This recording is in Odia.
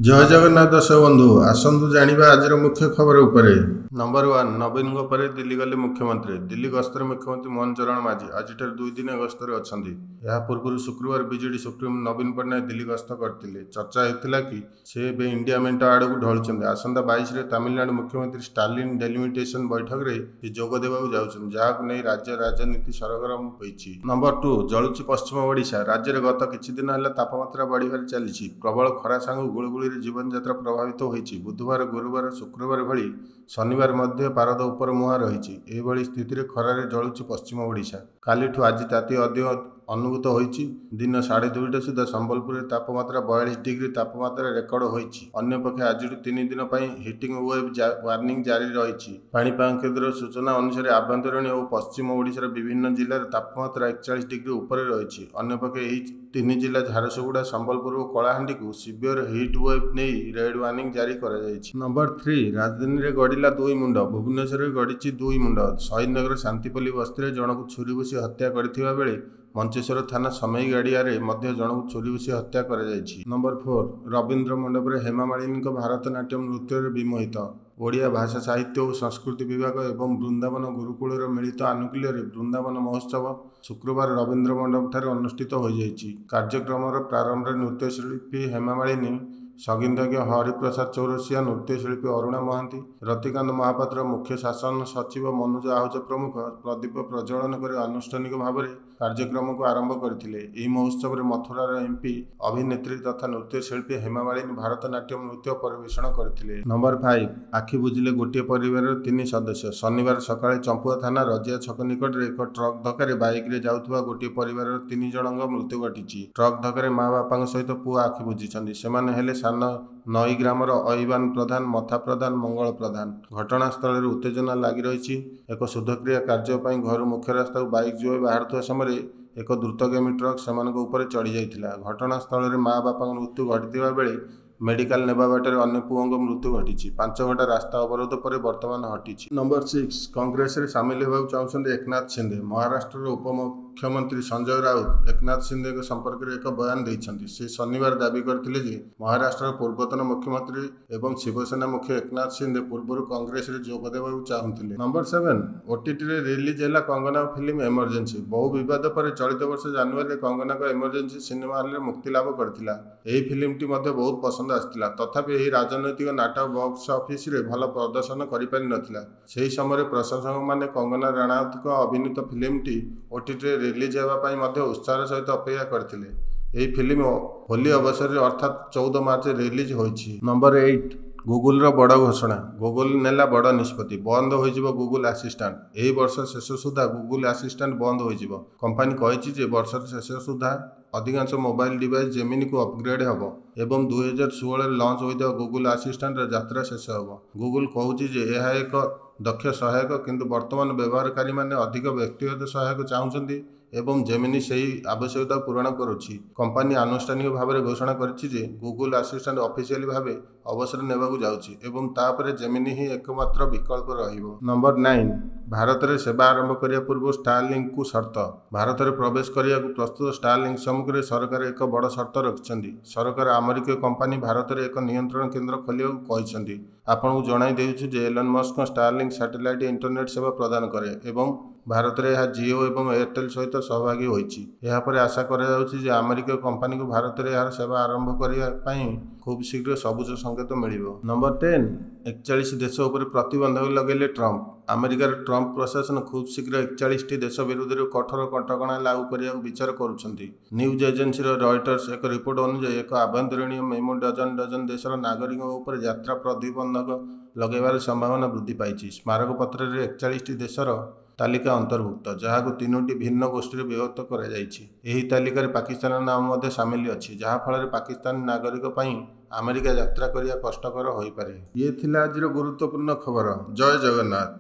ଜୟ ଜଗନ୍ନାଥ ଦର୍ଶକ ବନ୍ଧୁ, ଆସନ୍ତୁ ଜାଣିବା ଆଜିର ମୁଖ୍ୟ ଖବର ଉପରେ। ନମ୍ବର 1, ନବୀନଙ୍କ ପରେ ଦିଲ୍ଲୀ ଗଲେ ମୁଖ୍ୟମନ୍ତ୍ରୀ। ଦିଲ୍ଲୀ ଗସ୍ତରେ ମୁଖ୍ୟମନ୍ତ୍ରୀ ମୋହନ ଚରଣ ମାଝୀ ଆଜିଠାରୁ 2 ଦିନିଆ ଗସ୍ତରେ ଅଛନ୍ତି। ଏହା ପୂର୍ବରୁ ଶୁକ୍ରବାର ବିଜେଡି ସୁପ୍ରିମୋ ନବୀନ ପଟ୍ଟନାୟକ ଦିଲ୍ଲୀ ଗସ୍ତ କରିଥିଲେ। ଚର୍ଚ୍ଚା ହେଉଥିଲା କି ସେ ଏବେ ଇଣ୍ଡିଆ ମେଣ୍ଟ ଆଡ଼କୁ ଢଳୁଛନ୍ତି। ଆସନ୍ତା 22ରେ ତାମିଲନାଡୁ ମୁଖ୍ୟମନ୍ତ୍ରୀ ଷ୍ଟାଲିନ ଡେଲିମିଟେସନ ବୈଠକରେ ସେ ଯୋଗ ଦେବାକୁ ଯାଉଛନ୍ତି, ଯାହାକୁ ନେଇ ରାଜ୍ୟ ରାଜନୀତି ସରଗରମ ହୋଇଛି। ନମ୍ବର 2, ଜଳୁଛି ପଶ୍ଚିମ ଓଡ଼ିଶା। ରାଜ୍ୟରେ ଗତ କିଛି ଦିନ ହେଲା ତାପମାତ୍ରା ବଢ଼ିବାରେ ଚାଲିଛି। ପ୍ରବଳ ଖରା ସାଙ୍ଗକୁ ଗୁଳୁଗୁଳିରେ ଜୀବନଯାତ୍ରା ପ୍ରଭାବିତ ହୋଇଛି। ବୁଧବାର, ଗୁରୁବାର, ଶୁକ୍ରବାର ଭଳି ଶନିବାର ମଧ୍ୟ ପାରଦ ଉପର ମୁହାଁ ରହିଛି। ଏଭଳି ସ୍ଥିତିରେ ଖରାରେ ଜଳୁଛି ପଶ୍ଚିମ ଓଡ଼ିଶା। କାଲିଠୁ ଆଜି ତାତି ଅଧିକ ଅନୁଭୂତ ହୋଇଛି। ଦିନ 2:30 ସୁଦ୍ଧା ସମ୍ବଲପୁରରେ ତାପମାତ୍ରା 42 ଡିଗ୍ରୀ ତାପମାତ୍ରା ରେକର୍ଡ ହୋଇଛି। ଅନ୍ୟପକ୍ଷେ ଆଜିଠୁ 3 ଦିନ ପାଇଁ ହିଟିଂ ୱେଭ୍ ୱାର୍ଣ୍ଣିଂ ଜାରି ରହିଛି। ପାଣିପାଗ କେନ୍ଦ୍ରର ସୂଚନା ଅନୁସାରେ ଆଭ୍ୟନ୍ତରୀଣ ଓ ପଶ୍ଚିମ ଓଡ଼ିଶାର ବିଭିନ୍ନ ଜିଲ୍ଲାରେ ତାପମାତ୍ରା 41 ଡିଗ୍ରୀ ଉପରେ ରହିଛି। ଅନ୍ୟପକ୍ଷେ ଏହି 3 ଜିଲ୍ଲା ଝାରସୁଗୁଡ଼ା, ସମ୍ବଲପୁର ଓ କଳାହାଣ୍ଡିକୁ ସିଭିୟର ହିଟ୍ ୱେଭ୍ ନେଇ ରେଡ୍ ୱାର୍ଣ୍ଣିଂ ଜାରି କରାଯାଇଛି। ନମ୍ବର 3, ରାଜଧାନୀରେ ଗଡ଼ିଲା ଦୁଇ ମୁଣ୍ଡ। ଭୁବନେଶ୍ୱରରେ ଗଡ଼ିଛି ଦୁଇ ମୁଣ୍ଡ। ଶହୀଦନଗର ଶାନ୍ତିପଲ୍ଲୀ ବସ୍ତିରେ ଜଣକୁ ଛୁରୀ ଭୁସି ହତ୍ୟା କରିଥିବା ବେଳେ ମଞ୍ଚେଶ୍ୱର ଥାନା ସମେଇଗାଡ଼ିଆରେ ମଧ୍ୟ ଜଣକୁ ଛୁରୀ ଭୁସି ହତ୍ୟା କରାଯାଇଛି। ନମ୍ବର 4, ରବୀନ୍ଦ୍ର ମଣ୍ଡପରେ ହେମାମାଳିନୀଙ୍କ ଭାରତନାଟ୍ୟମ ନୃତ୍ୟରେ ବିମୋହିତ। ଓଡ଼ିଆ ଭାଷା, ସାହିତ୍ୟ ଓ ସଂସ୍କୃତି ବିଭାଗ ଏବଂ ବୃନ୍ଦାବନ ଗୁରୁକୁଳର ମିଳିତ ଆନୁକୂଲ୍ୟରେ ବୃନ୍ଦାବନ ମହୋତ୍ସବ ଶୁକ୍ରବାର ରବୀନ୍ଦ୍ର ମଣ୍ଡପଠାରେ ଅନୁଷ୍ଠିତ ହୋଇଯାଇଛି। କାର୍ଯ୍ୟକ୍ରମର ପ୍ରାରମ୍ଭରେ ନୃତ୍ୟଶିଳ୍ପୀ ହେମାମାଳିନୀ, ସଙ୍ଗୀତଜ୍ଞ ହରିପ୍ରସାଦ ଚୌରସିଆ, ନୃତ୍ୟଶିଳ୍ପୀ ଅରୁଣା ମହାନ୍ତି, ରତିକାନ୍ତ ମହାପାତ୍ର, ମୁଖ୍ୟ ଶାସନ ସଚିବ ମନୋଜ ଆହୁଜା ପ୍ରମୁଖ ପ୍ରଦୀପ ପ୍ରଜ୍ୱଳନ କରି ଆନୁଷ୍ଠାନିକ ଭାବରେ କାର୍ଯ୍ୟକ୍ରମକୁ ଆରମ୍ଭ କରିଥିଲେ। ଏହି ମହୋତ୍ସବରେ ମଥୁରାର ଏମ୍ପି ଅଭିନେତ୍ରୀ ତଥା ନୃତ୍ୟଶିଳ୍ପୀ ହେମାମାଳିନୀ ଭାରତନାଟ୍ୟମ ନୃତ୍ୟ ପରିବେଷଣ କରିଥିଲେ। ନମ୍ବର 5, ଆଖି ବୁଜିଲେ ଗୋଟିଏ ପରିବାରର 3 ସଦସ୍ୟ। ଶନିବାର ସକାଳେ ଚମ୍ପୁଆ ଥାନା ରଜିଆ ଛକ ନିକଟରେ ଏକ ଟ୍ରକ୍ ଧକ୍କାରେ ବାଇକ୍ରେ ଯାଉଥିବା ଗୋଟିଏ ପରିବାରର 3 ଜଣଙ୍କ ମୃତ୍ୟୁ ଘଟିଛି। ଟ୍ରକ୍ ଧକ୍କାରେ ମା ବାପାଙ୍କ ସହିତ ପୁଅ ଆଖି ବୁଜିଛନ୍ତି। ସେମାନେ ହେଲେ ସାନ ନଈ ଗ୍ରାମର ଐବାନ ପ୍ରଧାନ, ମଥା ପ୍ରଧାନ, ମଙ୍ଗଳ ପ୍ରଧାନ। ଘଟଣାସ୍ଥଳରେ ଉତ୍ତେଜନା ଲାଗି ରହିଛି। ଏକ ଶୁଦ୍ଧକ୍ରିୟା କାର୍ଯ୍ୟ ପାଇଁ ଘରୁ ମୁଖ୍ୟ ରାସ୍ତାକୁ ବାଇକ୍ ଯୋଗେ ବାହାରୁଥିବା ସମୟରେ ଏକ ଦ୍ରୁତଗାମୀ ଟ୍ରକ୍ ସେମାନଙ୍କ ଉପରେ ଚଢ଼ି ଯାଇଥିଲା। ଘଟଣାସ୍ଥଳରେ ମା ବାପାଙ୍କ ମୃତ୍ୟୁ ଘଟିଥିବା ବେଳେ ମେଡିକାଲ ନେବା ବାଟରେ ଅନ୍ୟ ପୁଅଙ୍କ ମୃତ୍ୟୁ ଘଟିଛି। 5 ଘଣ୍ଟା ରାସ୍ତା ଅବରୋଧ ପରେ ବର୍ତ୍ତମାନ ହଟିଛି। ନମ୍ବର 6, କଂଗ୍ରେସରେ ସାମିଲ ହେବାକୁ ଚାହୁଁଛନ୍ତି ଏକନାଥ ସିନ୍ଦେ। ମହାରାଷ୍ଟ୍ରର ଉପମୁଖ୍ୟମନ୍ତ୍ରୀ ସଞ୍ଜୟ ରାଉତ ଏକନାଥ ସିନ୍ଦେଙ୍କ ସମ୍ପର୍କରେ ଏକ ବୟାନ ଦେଇଛନ୍ତି। ସେ ଶନିବାର ଦାବି କରିଥିଲେ ଯେ ମହାରାଷ୍ଟ୍ରର ପୂର୍ବତନ ମୁଖ୍ୟମନ୍ତ୍ରୀ ଏବଂ ଶିବସେନା ମୁଖ୍ୟ ଏକନାଥ ସିନ୍ଦେ ପୂର୍ବରୁ କଂଗ୍ରେସରେ ଯୋଗ ଦେବାକୁ ଚାହୁଁଥିଲେ। ନମ୍ବର 7, ଓଟିଟିରେ ରିଲିଜ୍ ହେଲା କଙ୍ଗନା ଫିଲ୍ମ ଏମର୍ଜେନ୍ସି। ବହୁ ବିବାଦ ପରେ ଚଳିତ ବର୍ଷ ଜାନୁଆରୀରେ କଙ୍ଗନାଙ୍କ ଏମର୍ଜେନ୍ସି ସିନେମା ହଲରେ ମୁକ୍ତିଲାଭ କରିଥିଲା। ଏହି ଫିଲ୍ମଟି ମଧ୍ୟ ବହୁତ ପସନ୍ଦ ଆସିଥିଲା। ତଥାପି ଏହି ରାଜନୈତିକ ନାଟକ ବକ୍ସ ଅଫିସରେ ଭଲ ପ୍ରଦର୍ଶନ କରିପାରିନଥିଲା। ସେହି ସମୟରେ ପ୍ରଶଂସକମାନେ କଙ୍ଗନା ରାଣାୱତଙ୍କ ଅଭିନୀତ ଫିଲ୍ମଟି ଓଟିଟିରେ ରିଲିଜ୍ ହେବା ପାଇଁ ମଧ୍ୟ ଉତ୍ସାହର ସହିତ ଅପେକ୍ଷା କରିଥିଲେ। ଏହି ଫିଲ୍ମ ହୋଲି ଅବସରରେ ଅର୍ଥାତ୍ 14 ମାର୍ଚ୍ଚରେ ରିଲିଜ୍ ହୋଇଛି। ନମ୍ବର 8, ଗୁଗୁଲର ବଡ଼ ଘୋଷଣା। ଗୁଗୁଲ ନେଲା ବଡ଼ ନିଷ୍ପତ୍ତି, ବନ୍ଦ ହୋଇଯିବ ଗୁଗୁଲ ଆସିଷ୍ଟାଣ୍ଟ। ଏହି ବର୍ଷ ଶେଷ ସୁଦ୍ଧା ଗୁଗୁଲ ଆସିଷ୍ଟାଣ୍ଟ ବନ୍ଦ ହୋଇଯିବ। କମ୍ପାନୀ କହିଛି ଯେ ବର୍ଷର ଶେଷ ସୁଦ୍ଧା ଅଧିକାଂଶ ମୋବାଇଲ ଡିଭାଇସ୍ ଜେମିନିକୁ ଅପଗ୍ରେଡ୍ ହେବ ଏବଂ 2016ରେ ଲଞ୍ଚ ହୋଇଥିବା ଗୁଗୁଲ ଆସିଷ୍ଟାଣ୍ଟର ଯାତ୍ରା ଶେଷ ହେବ। ଗୁଗୁଲ କହୁଛି ଯେ ଏହା ଏକ ଦକ୍ଷ ସହାୟକ, କିନ୍ତୁ ବର୍ତ୍ତମାନ ବ୍ୟବହାରକାରୀମାନେ ଅଧିକ ବ୍ୟକ୍ତିଗତ ସହାୟକ ଚାହୁଁଛନ୍ତି ଏବଂ ଜେମିନି ସେହି ଆବଶ୍ୟକତା ପୂରଣ କରୁଛି। କମ୍ପାନୀ ଆନୁଷ୍ଠାନିକ ଭାବରେ ଘୋଷଣା କରିଛି ଯେ ଗୁଗୁଲ ଆସିଷ୍ଟାଣ୍ଟ ଅଫିସିଆଲି ଭାବେ ଅବସର ନେବାକୁ ଯାଉଛି ଏବଂ ତାପରେ ଜେମିନି ହିଁ ଏକମାତ୍ର ବିକଳ୍ପ ରହିବ। ନମ୍ବର 9, ଭାରତରେ ସେବା ଆରମ୍ଭ କରିବା ପୂର୍ବରୁ ଷ୍ଟାରଲିଙ୍କକୁ ସର୍ତ୍ତ। ଭାରତରେ ପ୍ରବେଶ କରିବାକୁ ପ୍ରସ୍ତୁତ ଷ୍ଟାରଲିଙ୍କ ସମ୍ମୁଖରେ ସରକାର ଏକ ବଡ଼ ସର୍ତ୍ତ ରଖିଛନ୍ତି। ସରକାର ଆମେରିକୀୟ କମ୍ପାନୀ ଭାରତରେ ଏକ ନିୟନ୍ତ୍ରଣ କେନ୍ଦ୍ର ଖୋଲିବାକୁ କହିଛନ୍ତି। ଆପଣଙ୍କୁ ଜଣାଇ ଦେଉଛୁ ଯେ ଏଲନ୍ ମସ୍କଙ୍କ ଷ୍ଟାରଲିଙ୍କ ସାଟେଲାଇଟ୍ ଇଣ୍ଟରନେଟ୍ ସେବା ପ୍ରଦାନ କରେ ଏବଂ ଭାରତରେ ଏହା ଜିଓ ଏବଂ ଏୟାରଟେଲ୍ ସହିତ ସହଭାଗୀ ହୋଇଛି। ଏହାପରେ ଆଶା କରାଯାଉଛି ଯେ ଆମେରିକୀୟ କମ୍ପାନୀକୁ ଭାରତରେ ଏହାର ସେବା ଆରମ୍ଭ କରିବା ପାଇଁ ଖୁବ୍ ଶୀଘ୍ର ସବୁଜ ସଂକେତ ମିଳିବ। ନମ୍ବର 10, 41 ଦେଶ ଉପରେ ପ୍ରତିବନ୍ଧକ ଲଗାଇଲେ ଟ୍ରମ୍ପ। ଆମେରିକାର ଟ୍ରମ୍ପ ପ୍ରଶାସନ ଖୁବ୍ ଶୀଘ୍ର 41ଟି ଦେଶ ବିରୁଦ୍ଧରେ କଠୋର କଟକଣା ଲାଗୁ କରିବାକୁ ବିଚାର କରୁଛନ୍ତି। ନ୍ୟୁଜ୍ ଏଜେନ୍ସିର ରଏଟର୍ସ ଏକ ରିପୋର୍ଟ ଅନୁଯାୟୀ ଏକ ଆଭ୍ୟନ୍ତରୀଣ ମେମୋ ଡଜନ ଡଜନ ଦେଶର ନାଗରିକଙ୍କ ଉପରେ ଯାତ୍ରା ପ୍ରତିବନ୍ଧକ ଲଗାଇବାର ସମ୍ଭାବନା ବୃଦ୍ଧି ପାଇଛି। ସ୍ମାରକପତ୍ରରେ 41ଟି ଦେଶର ତାଲିକା ଅନ୍ତର୍ଭୁକ୍ତ, ଯାହାକୁ 3ଟି ଭିନ୍ନ ଗୋଷ୍ଠୀରେ ବିଭକ୍ତ କରାଯାଇଛି। ଏହି ତାଲିକାରେ ପାକିସ୍ତାନର ନାମ ମଧ୍ୟ ସାମିଲ ଅଛି, ଯାହାଫଳରେ ପାକିସ୍ତାନୀ ନାଗରିକ ପାଇଁ ଆମେରିକା ଯାତ୍ରା କରିବା କଷ୍ଟକର ହୋଇପାରେ। ଇଏ ଥିଲା ଆଜିର ଗୁରୁତ୍ୱପୂର୍ଣ୍ଣ ଖବର। ଜୟ ଜଗନ୍ନାଥ।